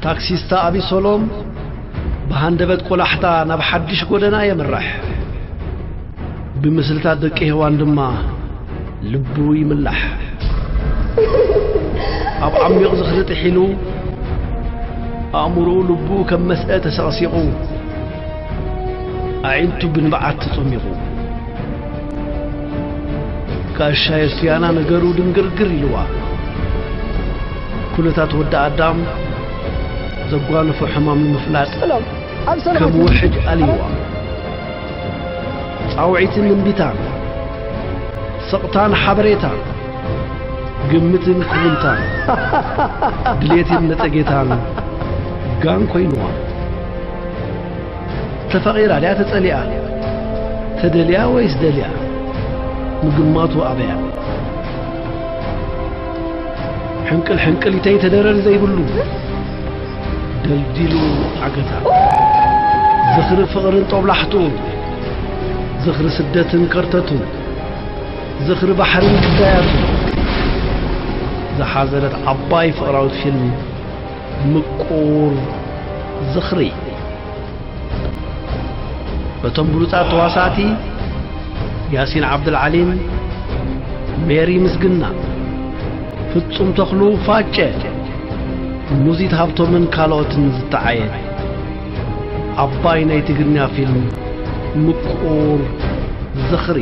ታክሲስታ ኣቢሶሎም ብሃንደበት ቆላሕታ ናብ ሓድሽ ጎደና የምርሕ። ብምስልታት ደቂ ሄዋን ድማ ልቡ ይምላሕ። ኣብ ዓሚቕ ዝኽሪ ጥሒሉ፣ ኣእምሮኡ ልቡ ከም መስአ ተሰቕሲቑ፣ ኣዒንቱ ብንብዓት ተጸሚቑ። ጋሻ የሱያና ነገሩ ድንግርግር ኢልዋ። ኩነታት ወዲ ኣዳም ዘጓነፎ ሕማም ንምፍላጥ ሰላም፣ ኣብ ሰላም ከም ውሕጅ ኣልይዋ። ጻውዒትን እምቢታን፣ ስቕታን ሓበሬታን፣ ግምትን ክውንታን፣ ድሌትን ነጸጌታን ጋን ኮይንዋ። ተፈቒራ ድያ ተጸሊኣ? ተደልያ ወይስ ደልያ? ምግማቱ ኣበያ። ሕንቅል ሕንቅሊተይ ተደረር ዘይብሉ ደልዲሉ ዓገታ። ዝኽሪ ፍቕርን ጦብላሕትኡን፣ ዝኽሪ ስደትን ከርተቱን፣ ዝኽሪ ባሕርን ግዳያቱን ዝሓዘለት ዓባይ ፍቕራዊት ፊልም ምቁር ዝኽሪ። በቶም ብሉጻት ተዋሳእቲ ያሲን ዓብደልዓሊን ሜሪ ምስግና፣ ፍጹም ተኽሉ ፋጨ፣ ሙዚት ሃብቶምን ካልኦትን ዝተዓየት ዓባይ ናይ ትግርኛ ፊልም ምቁር ዝኽሪ።